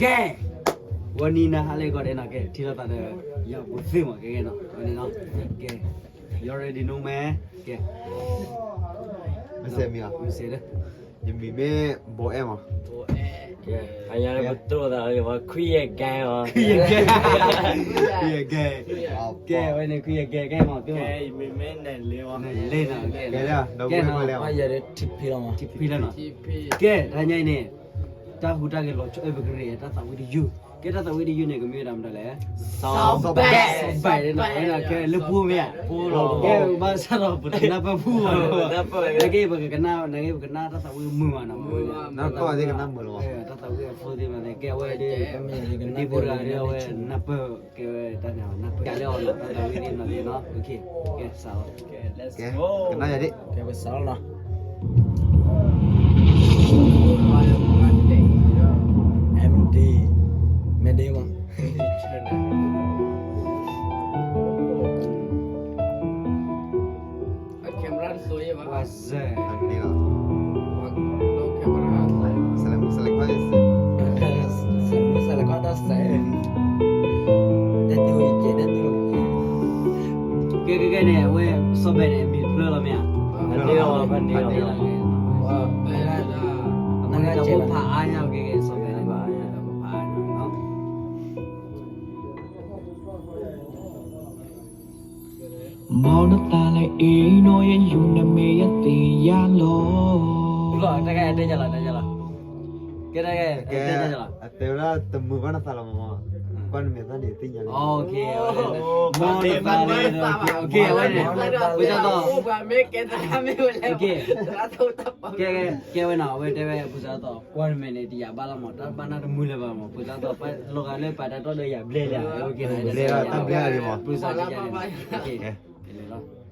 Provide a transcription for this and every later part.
ကဲ, ဝဲနံၤနဟါလၢကီးဒဲးနီၤ, ကဲ ထံၣ်လိာ်သးဒီး ယၤပူၤသ့မး ကဲကဲနီၤ, ဝဲန့ၣ်နီၤ, ကဲ, you already know man, ကဲ, မ့ၢ်စဲးမံၤလီၤ, မ့ၢ်စဲးလၢ, ယမံၤမ့ၢ် ဘိးအဲၣ်မး, အညါလၢပတိၢ်သးလၢ ခွံယဲၢ်ကဲမး, ခွံယဲၢ်ကဲ, ခွံယဲၢ်ကဲ, ကဲ ဝဲန့ၣ် ခွံယဲၢ်ကဲ ကဲမး, ကဲမး, ယမံၤမ့ၢ် နဲၣ်လ့မး, နဲၣ်လ့နီၤ, ကဲ, ကဲလီၤ, ဒီပုၢ်ဝဲၢ်လီၤ, ယၤဒီးထံဖံလီၤမး, ထံဖံလီၤနီၤ, ကဲ တဟါညါအံၤန့ၣ် တၢ်ဟူးတၢ်ဂဲၤလီၤဆီ ပကရ့ၣ် တၢ်သးဝံၣ်တယုၢ်, ကဲ တၢ်သးဝံၣ်တယုၢ်န့ၣ် ကမ့ၢ်ဝဲဒၣ်မတၤလဲၣ်, စီၤဘဲး, စီၤဘဲးန့ၣ်နီၤ, ကဲ လၢပှိၢ်မ့ၢ်ဧါ, ကဲ ဘၣ်ဆၣ်ဒီးပတနၢ်ပၢၢ်ပှိၢ်ဘၣ်, နာ်က့ပကနၣ်, နာ်က့ပကနၣ်တၢ်သးဝံၣ်မုာ်မးနီၤ, တၢ်သးဝံၣ်အဖိသ့ၣ်မးန့ၣ် ကဲဝဲဒၣ် ဒ်ဖိတဂၤဒ်အဝဲနၢ်ပၢၢ် ကဲဝဲတၢ်န့ၣ် နၢ်ပၢၢ်ကလဲၤအီၤနီၤ, တၢ်သးဝံၣ်ဒ်နီၤသ့ၣ်နီၤ, ကဲ စးလီၤ, ကဲ ကနၣ်ယၤဒ်, ကဲ ပစးလီၤနီၤ, MD, MD, မ့ၢ်ဒ်မး, ဝါစဲ, ကဲ ကဲ ကဲန့ၣ် အဝဲ စီၤဘဲးန့ၣ် မံၤတဖျၢၣ်လီၤမ့ၢ်ဧါ, ဖးန့ၢ်လီၤ, ဖးန့ၢ်လီၤ, အဝဲတၢ်ဖိဖးအါညါ, ကဲ ကဲ စီၤဘဲးန့ၣ် တၢ်ဖိဖးအါညါနီၤ. မ်နသးလၢအံၤနီၢ် ယယူၢ်နမ့ၢ်ယသ့ၣ်ညါလီၤ. တၢ်ဂ့ၢ်တဲလီၤ, တဲလီၤ, ကဲ တၢ်ဂ့ၢ်တဲလီၤ, တဲဝဲဒၣ်တမုာ်ဘၣ်နသးလီၤမး, ကွၢ်နမဲာ်သၣ်န့ၣ်သ့ၣ်ညါလီၤ, မ်နသးလၢ, ကဲဝဲန့ၣ်, ပစးသီၣ်, ကဲ ကဲဝဲနီၤ, အဝဲတဲဝဲ ပစးသီၣ် ကွၢ်နမဲာ်န့ၣ် တယာ်ဘၣ်လီၤမး, တၢ်ဘၣ်နၢ်တမုာ်လၢၤဘၣ်မး, ပစးသီၣ် ပလီၤဂာ်လၢပာ်တၢ်တီၢ်လၢယၤဘျဲၣ်လံ, ပစးသီၣ်,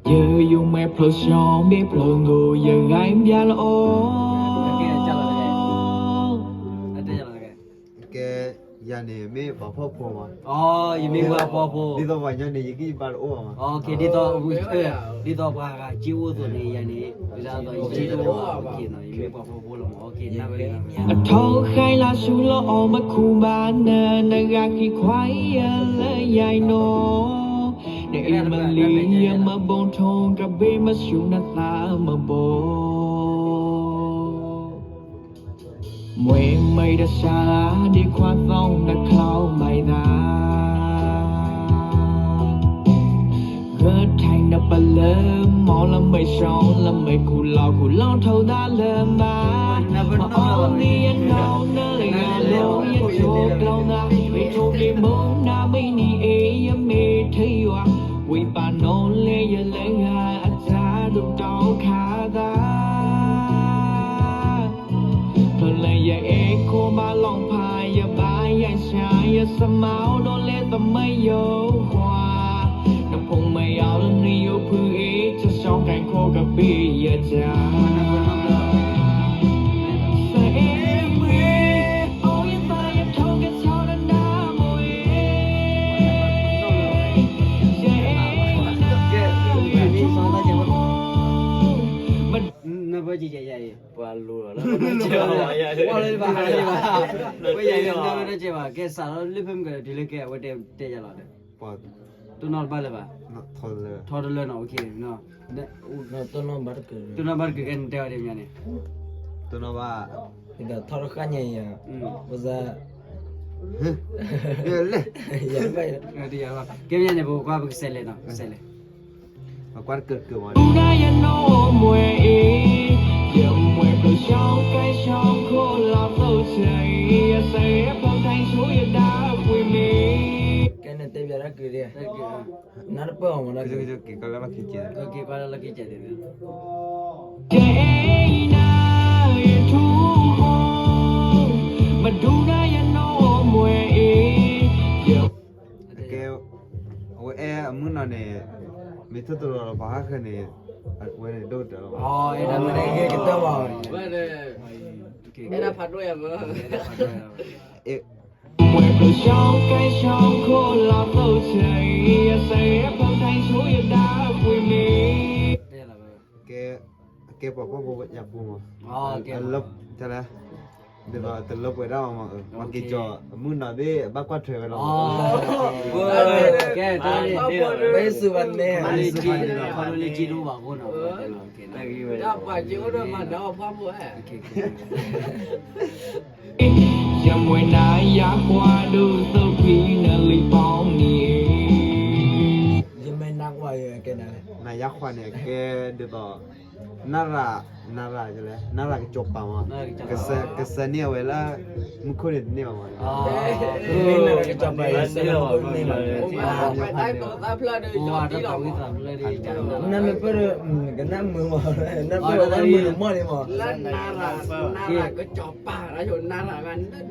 ယယုၢ်မ့ၢ်ဖျိးဆှီ မ့ၢ်ဖျိးသိး ယဂၤဘျါလီၤအီၤ, ကဲ ယၤန့ၣ်မ့ၢ်ပှၤဖှီၣ်ဖိမး, ယမ့ၢ်ပှၤဖှီၣ်ဖိ, ဒ်သိးပှၤညီန့ၣ် ယကဘၣ်တအိၣ်ဘၣ်မး, ဒ်သိး, ဒ်သိးပှၤဂၤစ့အိၣ်အသိးန့ၣ် ယၤန့ၣ် ပစးသီၣ် ယစ့တအိၣ်ဘၣ်, ယမ့ၢ်ပှၤဖှီၣ်ဖိလီၤမး, အထီၣ်ဃာ်လၢဆူလီၤအီၤ မခူၣ်ဘၣ်နၤ နဂၤဃ့ခွါယလၢယၤနီၤ, နအ့ၣ်မလံ ယမဘိထိၣ် ကဘ့ၣ်မဆူၣ်နသးမဘိ မွဲမံၤတဆါ ဒ့ခွါသီနချီမၤသး, ဂၢၢ်ထဲနပလၢ မီၢ်လမ့ၢ်ဆှီ လမ့ၢ်ခူၣ်လီၤခူၣ်လီၤထိၣ်သးလၢမၤ, မၤအီၤမ့ၢ်ယနီၢ် နလၢယဆိးကျီၢ်သး, မ့ၢ်ထိၣ်က့ၤမူနၤ မ့ၢ်နံၤအ့ၣ် ယမ့ၢ်ထံယွၤ, ဝံပာ်နီၣ်လဲၣ်ယလဲၤဂၤ အတၢ်ဒိၣ်တီခးသး ဖျိလၢယအဲၣ်ခိၣ်ဘၣ်လီၤဖး ယဘၣ်ယၤဆှး ယစမၤအိၣ်ဒီးလၢသမၢယိၤခွါ, နဖိမ့ၢ်အီၤလၢနယိၤဖုအ့ၣ် ကစီၤကဲခိၣ်ကဘ့ၣ်ယတၢ် သအဲမ့ၢ် အိၣ်ယသးယထီၣ်ကဆီတနါမိၢ်အ့ၣ် ယအဲၣ်နၤ နဘၣ်ကဲကဲယၤအံၤ ပှၤလိၤလီၤလၢ ပှၤလိၤလီၤလၢ ပှၤယၤအံၤ နဘၣ်ကဲဘၣ် ကဲစးထီၣ်လၢဖဲမုၢ်ကဒီးတုၤလၢကဲ အဝဲတဲတဲယၤလီၤဒီး တိၢ်နီၣ်တဘၣ်လၢၤဘၣ် ထီတလၢနီၤ အိၣ်ခ့နီၤ တိၢ်နီၣ်ဘၣ်တက့ၢ် တိၢ်နီၣ်ဘၣ်တက့ၢ် ကဲနတဲဝဲဒ်မ့ၢ်န့ၣ် တိၢ်နီၣ်ဘၣ် ဒီးထီတဃၣ်ညါအံၤ ပစး လဲၣ် ကဲမ့ၢ်န့ၣ် ပကွၢ်ပကစဲးလဲၣ်နီၤ ကစဲးလဲၣ် ပကွၢ်တကၢၢ်တကၢၢ်မး ဒူဒၣ်ယနီၢ်အီၣ်မွဲအ့ၣ် ယမွဲဖျိးဆှီကဲဆှီခိၣ်လီၤသိၣ်ဆၢအံၤ ယစဲးဖျိးထဲဆိယဒါကွံာ်မ့ၢ် ကဲနတဲဘၣ်တၢ်ကလုၢ်ဒ် နၢ်တပၢၢ်အီၤမး ကဲလၢလီၢ်ခံကဲး ကဲအံၤနၤ ယထူၣ်ဃီ မဒူဒၣ်ယနီၢ်အီၣ်မွဲအ့ၣ် ကဲ အဝဲအဲၣ်အမုၢ်နီၢ်န့ၣ် မ့ၢ်ထီၣ်တလီၤလီၤပှၤဟးဃၢၤန့ၣ် အဝဲန့ၣ်ဒိၣ်ကတၢၢ်လီၤ အဲၣ်ဒိၣ်ကတၢၢ်ဘၣ် အဲၣ်ဒိၣ်ဖးဒိၣ်ယၤမး မွဲဖျိးဆှီကဲဆှီခိၣ်လီၤသိၣ်ဆၢအံၤ ယစဲးဖျိးထဲဆိယဒါကွံာ်မ့ၢ် ကဲ ကဲပှၤဖှီၣ်ဖိယၤပူၤမး တလဲ ဒ်သိးတလၢပှဲၤဒၣ်မး, ပှၤက့ၤကၠီၤအမုၢ်နီၤသ့ၣ် ဘၣ်ကွၢ်ထွဲဝဲလီၤ. ကဲ, တၢ်န့ၣ်, ခီဖျိလၢက့ဒိၣ်ဘၣ်အဃိနီၤ, တၢ်ဂ့ၢ်ဝဲ, တၢ်ပှၤက့အိၣ်ဒီးမၤနၢၤအီၤဖီမုၢ်ဧၢ, ယမ့ၢ်နၤယၤကွၢ်ဒိၣ်သိၣ်ဖံ နလံၤပီမ့ၢ်, ယမ့ၢ်နၤကွၢ်ကဲနၤ, နၤယၤကွၢ်န့ၣ် ကဲဒ်သိး နရၤ, နရၤလဲၣ်, နရၤကစီၤပၤမး, ကစၢ်န့ၢ်အဝဲလၢ မူခိၣ်န့ၣ်တန့ၢ်ဘၣ်မး, နရၤကစီၤပၤ, နမ့ၢ်ပၢၢ်ဒီး ကနၣ်မုာ်မး, နပၢၢ်ဝဲလၢမုာ်တမီၢ်န့ၣ်မး, နရၤကစီၤပၤ, နရၤ, န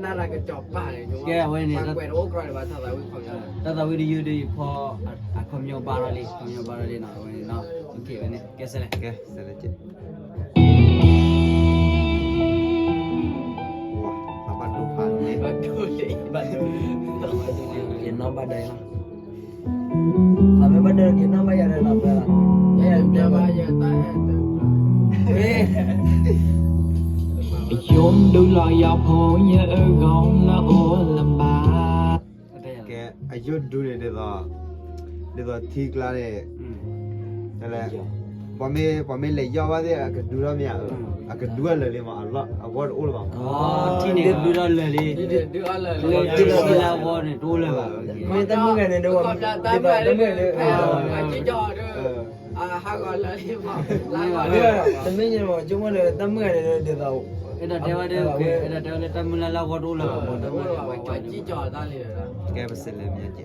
ရၤကစီၤပၤန့ၣ်, ကဲအဝဲန့ၣ် တၢ်သးဝံၣ်တယုၢ်ဒီးယဖီ အခီပညီဘၣ်ထီၣ်လံ, အခီပညီဘၣ်ထီၣ်လံနီၤ, အဝဲန့ၣ်နီၤ, ကဲစဲးလဲၣ်, ကဲစဲးလဲၣ်, သးဘၣ်ဒိဖးန့ၣ်, ယနီၣ်ဘၣ်ဒၣ်လီၤ, သးမ့ၢ်ဘၣ်ဒၣ်က့ၤနီၣ်ဘၣ်ယၤဒီးလီၤ, ယိၣ်ဒုလီၤယၤဖိယအဂီၢ်လၢအိၣ်လၢဘၣ်, ကဲ, အယိၣ်ဒုန့ၣ်ဒ်သိး, ဒ်သိးထံကျါန့ၣ်, ပှၤမ့ၢ်လဲၤယီၣ်ဘၣ်သ့ၣ် အကဒုထီၣ်မ့ၢ်ဧါ, အကဒုအလၢာ်လံမး, အဂီၢ်တအိၣ်လၢၤဘၣ်မး, ထံန့ၣ်ကဒုထီၣ်လၢာ်လံ, ထံလၢအဂီၢ်န့ၣ်တအိၣ်လၢၤဘၣ်, မ့ၢ်တၢ်မုၢ်ဂၤန့ၣ်ဒီး, တၢ်မုၢ်ဂၤန့ၣ်, တမ့ၢ်ညါမး, ဆိကမိၣ်ဒီးတၢ်မုၢ်ဂၤန့ၣ်ဒ်သိး, အဲၣ်ဒိးတဲဝဲဒၣ်, အဲၣ်ဒိးတဲဝဲလၢတၢ်မုၢ်လၢ်လၢအဂီၢ်တအိၣ်လၢၤဘၣ်, ကဲပစံးလဲၣ်မ့ၢ်ကဲ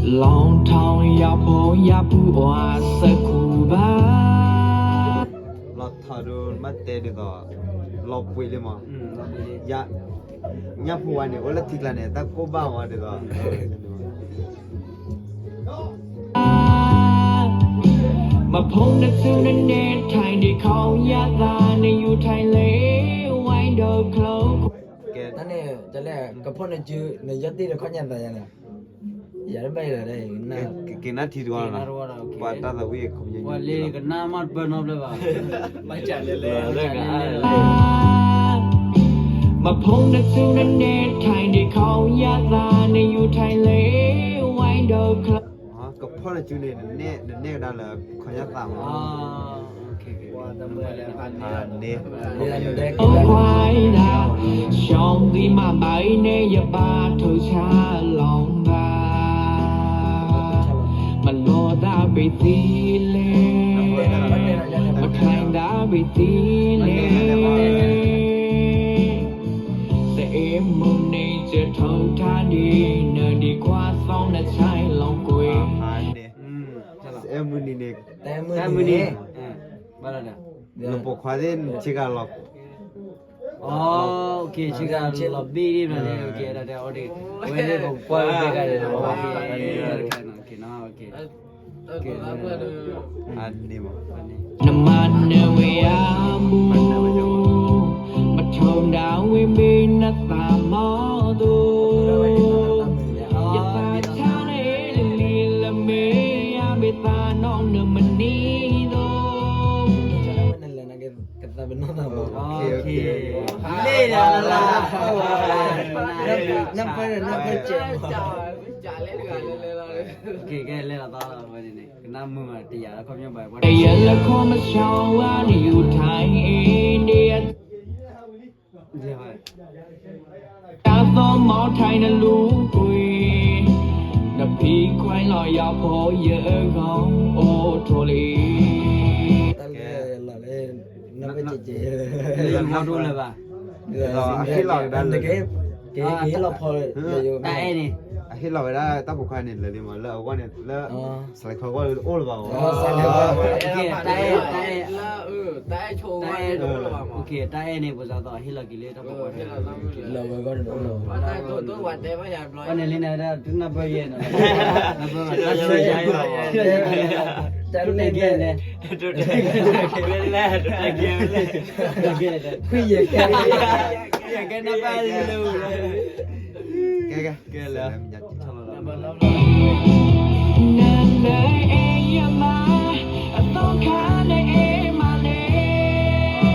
လီၤထီၣ်ယၤဖိယပူၤအီၤအစၢၤခူဘၣ်, လီၤထီၣ်ဒိၣ်မးတဲဒ်သိး, လီၤပှ့ၤလံမး, ညၣ်ဖိဝါန့ၣ် အိၣ်လၢထံကျါန့ၣ် တၢ်ကိၢ်ဘၣ်ဝဲဒ်သိး မဖိနသူနနဲၣ်ထံဒံးခီယသးနယူၤထံလၢဝဲဒီးချၢ, ကဲ, တၢ်န့ၣ်, ကလဲၣ်, ကဖီၣ်နစု, နယီၢ်တံၢ်ဒီးခီညၣ်သးယၤန့ၣ်, ယၤတဘၣ်ယၤဒီး, က့ၤနၢ်ထံတဝီလီၤ, ပှၤတၢ်သးဝံၣ်ခီပညီ, ပှၤလံကနၣ်မးတပၢၢ်နီတဘျီဘၣ်, မဖိနသူနနဲၣ်ထံဒံးခီယသးနယူၤထံလၢဝဲဒီးချၢ, ကဖီၣ်နစုန့ၣ်, နနဲၣ်ကဒါလၢခီညၣ်သးမး, န့ၣ်, ခွါဒၣ်, ရှောင်သီမးဘၣ်အံၤန့ၣ် ယဘၣ်ထုးဆါလီၤဘၣ်, မလီၤသးဘၣ်သံလဲၣ်, မခါသးဘၣ်သံလဲၣ်, တအဲၣ်မုၢ်န့ၣ် ယထုးထါဒံး နဒံးခွါသီနဆဲးလီၤကွံာ်, တအဲၣ်မုၢ်န့ၣ်န့ၣ်, တအဲၣ်မုၢ်န့ၣ်, နပိာ်ခွါသ့ၣ်ဆ့ကၤလီၤ, ဆ့ကၤလီၤဘ့ၣ်ဒ်န့ၣ်, ဝဲဒၣ်ပကွၢ်ဝဲဖဲကါန့ၣ်, နမၤနၢၤဝဲအါမူ, မထုးဒၣ်ဝဲမ့ၢ်နသးမီၤသိး, ယသးဆါန့ၣ်လံလၢမ့ၢ်အါဘၣ်သးနီၣ်နမနံၤသိး, ကသးပနီၣ်သးဘၣ်, လ့ၣ်ဒီးလၢ်, နၢ်ပၢၢ်ဒီးနၢ်ပၢၢ်စဲး, ကဲလဲၤလီၤသီလီၤဝဲန့ၣ်, ကနၣ်မုာ်မးတယာ်လၢခီပညီဘၣ်, ယလၢခီမဆါဝဲနယူၤထံအ့ၣ်ဒ့, တၢ်သီမီၤထံနလူၤကွံာ်, နဖံးခွဲးလီၤယၤဖိယအဂီၢ်အိၣ်ထီၣ်လံ, တၢ်လၢလီၤလၢ, နၢ်ပၢၢ်စဲး, လၢယဂီၢ်တအိၣ်လၢၤဘၣ်, ဟ့ၣ်လီၤကဒါလၢ, ဟ့ၣ်လီၤဖီ, တၢ်အဲၣ်န့ၣ်, အဟ့ၣ်လီၤဝဲဒၣ်တၢ်ပိာ်ခွါန့ၣ်လၢာ်လံမး, လၢအဂီၢ်န့ၣ်လၢ စလဲၤခီဂီၢ်တအိၣ်လၢၤဘၣ်, တၢ်အဲၣ်, တၢ်အဲၣ်န့ၣ် ပစးသိးဟ့ၣ်လီၤက့ၤလၢတၢ်ပိာ်ခွါ, လၢဝဲဂီၢ်တအိၣ်လၢၤဘၣ်, န့ၣ်လံန့ၣ်ဒၣ်တနၢ်ပၢၢ်ယဲၢ်နီၤ, တၢ်လဲၣ်န့ၣ်, တၢ်လဲၣ်, ခွံယဲၢ်ကဲ, ခွံယဲၢ်ကဲနၢ်ပၢၢ်လၢ, ကဲကဲ, ကဲလၢ, နလၢအဲၣ်ယမါ, အသီခါနအဲၣ်မါလဲၣ်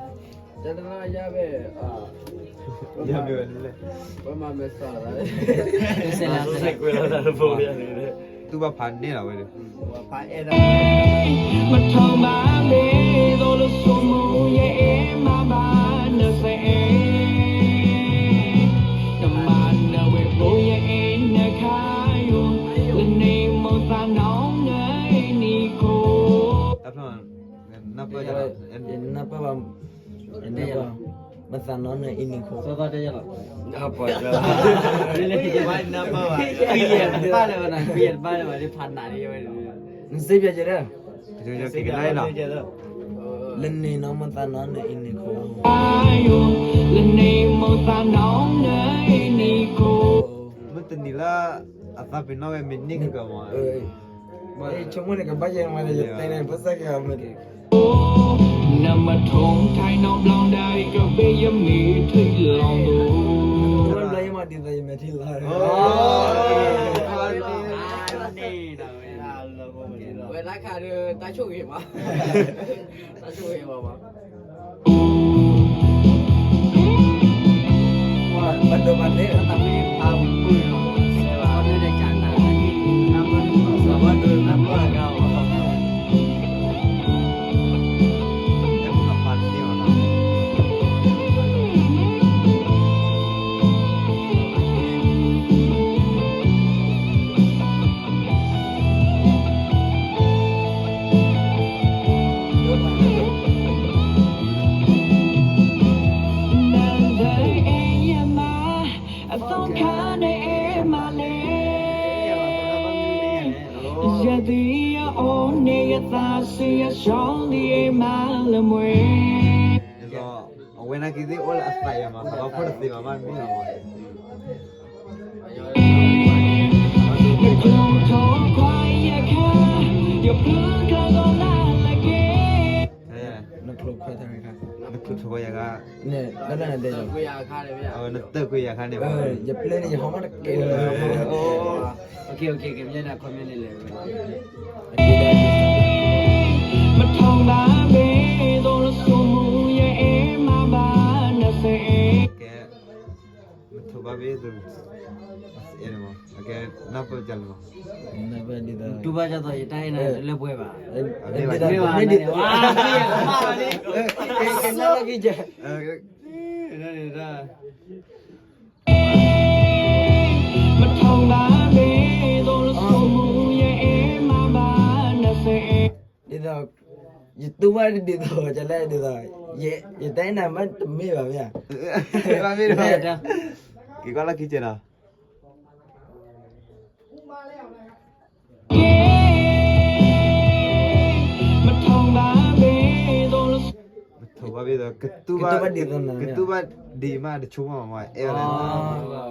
တနယါဘဲ, ယါဘဲလဲၣ်, ပမၤမဲာ်ဆှးလီၤ, စဲးကွဲးလီၤတၢ်တဘိယါန့ၣ်, တူၢ်ဘၣ်ဖးန့ၢ်လီၤဝဲဒၣ်, ပထီၣ်ဘၣ်မ့ၢ်သိးလၢဆိမိၣ်ယအဲၣ်မၤဘၣ်နသအဲ, နမၤနဝဲၢ်ဖိယအဲၣ်နခါယိာ်, လၢန့ၣ်မိၢ်သးနီၢ်နအဲၣ်နံၤခိၣ်, နပၢၢ်, နပၢၢ်ဘၣ်, မသးနီၢ်နအဲၣ်နံၤခိၣ်, စီၤသီတဲယလီၤ, နပၢၢ်ဘၣ်, ပယဲၢ်တဘၣ်လၢၤဘၣ်နၤ, ပယဲၢ်တဘၣ်လၢၤဘၣ် ဒ်ဖးနးဒ်ဝဲ, နစ့ပျဲကဲဒီး, က့ၤကနၣ်လီၤ, လၢန့ၣ်နီၢ်မိၢ်သးနီၢ်နအဲၣ်နံၤခိၣ်, လၢန့ၣ်မိၢ်သးနီၢ်နအဲၣ်နံၤခိၣ်, မုၢ်တနံၤလၢ အသးပ့ၤနီၣ်ဝဲမ့ၢ်န့ၢ်ကကမီၤ, ဆိကမိၣ်န့ၣ် ကဘၣ်ယဲၢ်မးန့ၣ် ယတဲန့ၣ် ဖိစၢ်က့ၤအီၤမ့ၢ်က့ၤ, နမထိၣ်ထံနီၣ်ဘျီဒီး ကဘ့ၣ်ယမ့ၢ်ထံလီၤ, ဘျီယမ့ၢ်ဒ်သိးယမဲာ်ထံလီၤ, ဝဲဒၣ်ခါဒီး တၢ်ဆိၣ်ဂ့ၤမး, တၢ်ဆိၣ်ဂ့ၤမးမး နအဲၣ်ယမါ, အသီခါနအဲၣ်မးလဲၣ်, ယသ့ၣ်ယအိၣ်န့ၣ် ယသးဆံးအဆၢလံ အဲၣ်မးလၢမွဲ, အဝဲနာ်က့သ့ၣ်အိၣ်လၢအသးယၤမး သးဘၣ်ဖှီၣ်တသ့ဘၣ်မး မ့ၢ်လီၤမး နကျိၤထီခွါယခါ, ယဖျုခါဂီၤလၢ်လၢက့, နကျိၤခွါတၢ်ခါ, နကျိၤထီခွါယခါ, နတၢ်ကွံယၤခါန့ၣ်, ယပျဲန့ၣ် ယဟီမးတကဲလၢၤ, ပထီၣ်ဘၣ်မ့ၢ်သိးလၢဆိမိၣ် ယအဲၣ်မၤဘၣ်နသအဲ, ကဲ, ပထီၣ်ဘၣ်မ့ၢ်သိး, အဲၣ်မး, ကဲ, နၢ်ပၢၢ်ကလီၤမး, နၢ်ပၢၢ်ဒ်သိးယတၢ်အဲၣ်နၤလၢပှဲၤဘၣ်, မ့ၢ်ဘၣ်, မ့ၢ်ဘၣ်, ကဲ, ပထီၣ်ဘၣ်မ့ၢ်သိးလၢဆိမိၣ် ယအဲၣ်မၤဘၣ်နသအဲ, ဒ်သိး, ယတူၢ်ဘၣ်ဒ်သိး ကလဲၣ်ဒ်သိး, ယတဲနၤမ့ၢ်တမ့ၢ်ဘၣ်မ့ၢ်ဧါ, က့ၤကွၢ်လၢခံကဲးနီၤ, ပထီၣ်ဘၣ်မ့ၢ်သိးလၢ ပထီၣ်ဘၣ်မ့ၢ်သိး ကတူၢ်ဘၣ်ဒ်သိး ကတူၢ်ဘၣ်ဒ်မးတဆိကမိၣ်မး အဲၣ်ဘၣ်,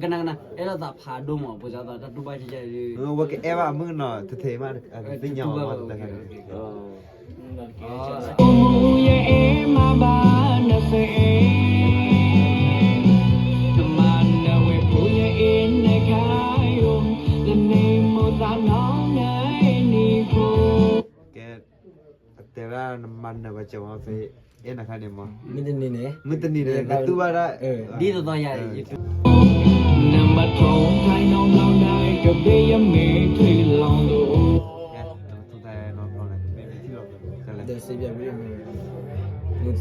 ကနၣ်ကနၣ် အဲၣ်လိာ်သးဖးဒိၣ်မး ပှၤသးတၢ်တူၢ်ဘၣ်ကဲကဲ, ဝဲကအဲၣ်ဘၣ်အမုၢ်ကနီၤ တထံၣ်မး သ့ၣ်ညါမးတခါန့ၣ်, ယအဲၣ်မၤဘၣ်နသအဲ, တမၤနဝဲၢ်ဖိယအဲၣ်နခါယိာ်, လၢန့ၣ်မိၢ်သးနီၢ်နအဲၣ်နံၤဖိ, ကဲ, အတဲဝဲဒၣ်နမၤနၢၤဝဲကၠီမးဖဲ, အဲၣ်နခါန့ၣ်မး, မုၢ်တနံၤန့ၣ်, မုၢ်တနံၤန့ၣ် ကတူၢ်ဘၣ်ဒၣ်, ဒ်သိးသိးယၤ, နမၤထိၣ်ထံနီၣ်ဘျီန့ၣ် ကဘ့ၣ်ယမ့ၢ်ထံလီၤ, ကဲ, နမၤထိၣ်ထံနီၣ်ဘျီန့ၣ် ကဘ့ၣ်မ့ၢ်ထံလီၤ, နတူၢ်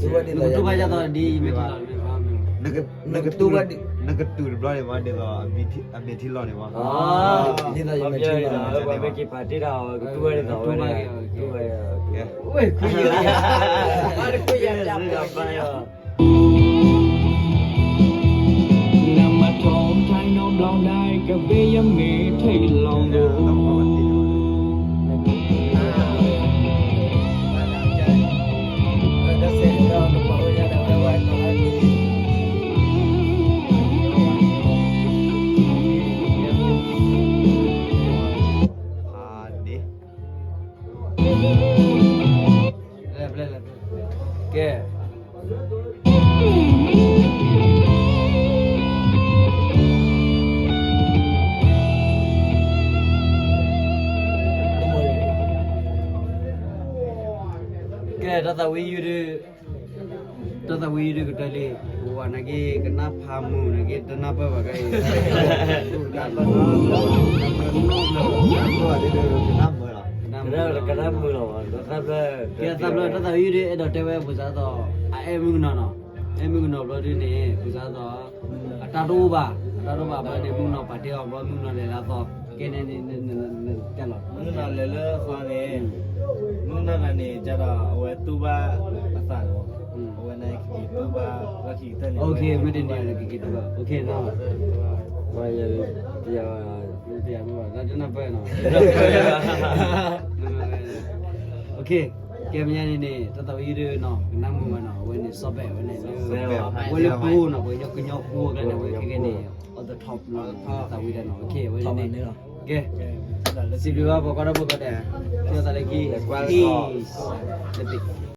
ဘၣ်ဒ်သိးယၤ, နတူၢ်ဘၣ်ဒ်သိးဒ်မ့ၢ်ထံလီၤ, နကတူၢ်ဘၣ်, နကတူၢ်တဘျီန့ၣ်မး ဒ်သိးအမဲာ်ထံလီၤန့ၣ်မး, ဒ်သိးယမဲာ်ထံလီၤ, ပှၤမ့ၢ်က့ၤပာ်တ့ၢ်တၢ်အီၤ ကတူၢ်ဘၣ်ဒ်သိးဝဲန့ၣ်, ဝဲခွံယၤ, ခွံယၤ, ခွံယၤ, ခွံယၤ, နမၤထီၣ်ထဲနီဘျီဒၣ် ကဘ့ၣ်ယမ့ၢ်ထံလီၤဒိၣ် ကဲ ကဲ တၢ်သးဝံၣ်ယုၢ်ဒု, တၢ်သးဝံၣ်ယုၢ်ဒုကတၢၢ်လံ, ပဝဲနာ်က့ ကနၣ်ဖးမုာ်နာ်က့ တနၢ်ပၢၢ်ဘၣ်ကါအံၤ, ကနၣ်မုာ်လီၤ, ကဲသးဘျၢ တၢ်သးဝံၣ်ယုၢ်ဒု အဲၣ်ဒိးတဲဝဲ ပစးသိး အအဲၣ်မုၣ်ကနီၤနီၤ, အဲၣ်မုၣ်ကနီၤဘျီဒုန့ၣ် ပစးသိး အတၢ်တအိၣ်ဘၣ်, အတၢ်တအိၣ်ဘၣ်ဘျီန့ၣ် မုၣ်ကနီၤပာ်တ့ၢ်အီၤဘျီ မုၣ်ကနီၤလဲၤလၢအသီ, ကဲန့ၣ်, မုၣ်ကနီၤလဲၤလၢအသီန့ၣ်, မုၣ်ကနီၤတဂၤန့ၣ် ကဒီးအဝဲတူၢ်ဘၣ်အသးန့ၣ်, အဝဲန့ၣ် ကက့ၤတူၢ်ဘၣ်လီၢ်ခံကတၢၢ်န့ၣ်, မ့ၢ်တန့ၢ်ကက့ၤတူၢ်ဘၣ်, လၢတနၢ်ပၢၢ်နီၤ, ကဲမဲာ်ညါန့ၣ်န့ၣ် တၢ်သးဝံၣ်ယုၢ်ဒုနီၤ ကနၣ်မုာ်ဘၣ်နီၤ, အဝဲန့ၣ် စီၤဘဲၣ် အဝဲန့ၣ်လၢ, အဝဲလၢပူၤနီၤ ပှၤကညီကညီဖိအကျါန့ၣ် အဝဲခဲကဲန့ၣ် on the top နီၤ သးဝံၣ်ဒၣ်နီၤ, အဝဲန့ၣ်န့ၣ်လီၤ, ကဲ, စံးဘျုးဘၣ်ပှၤကွၢ်တၢ်ဖိကိးဂၤဒဲး, ကဲသးလၢခံ, peace, လၢပ